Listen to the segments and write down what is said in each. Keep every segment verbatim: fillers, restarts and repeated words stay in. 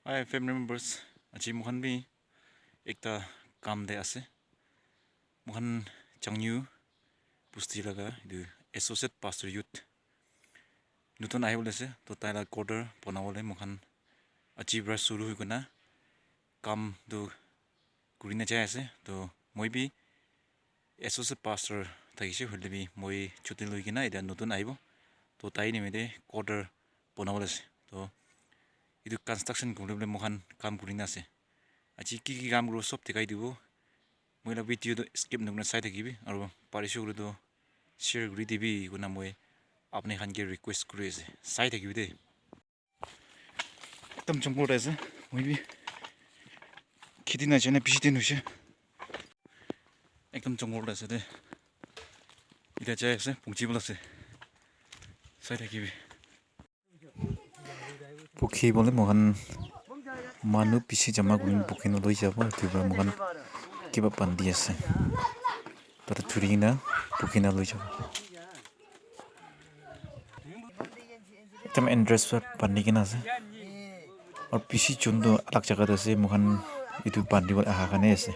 Hi family members, aji moikhan bi ekta kam te ase. Moikhan Changyu busti laga etu associate pastor youth nutun ahi bole ase, to tai la quarter bona bole moikhan aji pra shuru hoi kena kam tu kuri na jai ase. To moi bi associate pastor thakishe, hoile bi moi chuti loi kena eta nutun ahibo. To tai nimite quarter bona bole ase. To etu construction kuri bole moikhan kam kuri na ase. Aji ki ki kam kuribo sob dikhai dibo. Moi la video tu skip nokuri na sai thakibi, aru parishe koile tu share kuri dibi koina moi apni khan ke request kuri ase, sai thakibi de. Ekdam jungle te ase, moi bi kheti na jane bishi din hoise. Ekdam jungle te ase de. Ila jai ase, pungji bole ase. Sai thakibi. Pukhi bole moikhan manu bishi jama kurina pukhi na loi jabo, etu para moikhan kiba bandi ase. Tate thuri kena pukhi na loi jabo. Ekdam entrance para bandi kena ase. Aru bishi jun tu alak jaga te ase, moikhan etu bandi bole aha karne ase.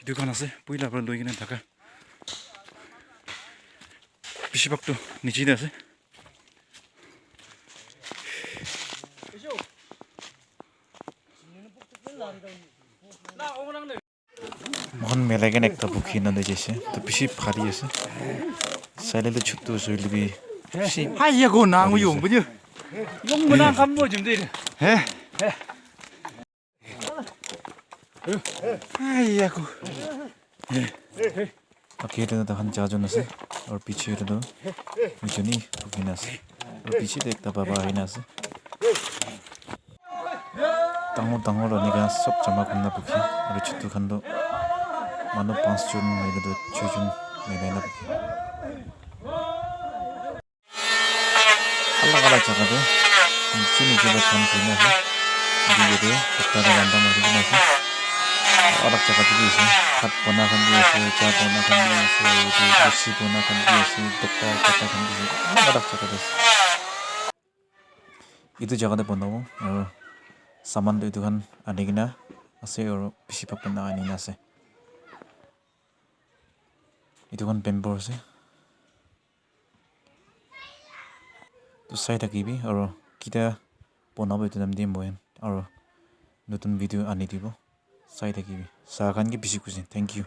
Etu khan ase, puila para loi kena thaka. Bishi bhag tu niche te ase. Moikhan milai kena ekta pukhi na loi jaise. To bishi bhari ase. Sai le to chutu ase hoile bi bishi. Hai ya ko nang yong bu. Yong bu nang kam mo jum de. He? Ai ya ko. Age te toh taikhan charjon ase, aru piche te toh duijun he buhi kena ase, aru piche te ekta baba ahi kena ase. Dangor dangor enika sob jama kurina buhi, aru chutu khan toh manu panch jon nahoile toh choi jon milai na buhi. Alak alak jaga te niche niche para kam kuri na ase. Etu yate tokta para randa mari kena ase. Alak jaga te bi ase. Bhat bona khan bi ase, cha bona khan bi ase, etu rasi bona khan bi ase, tokta kata khan bi ase. Alak alak jaga te ase. Etu jaga te bonabo aru saman tu etu khan ani kena ase aru bishi bhag tu na ani kena ase. Etu khan bamboo ase. To sai thakibi aru kita bonabo etu time te moi aru notun video ani dibo, sai thakibi. Sa khan ke bishi khushi, thank you.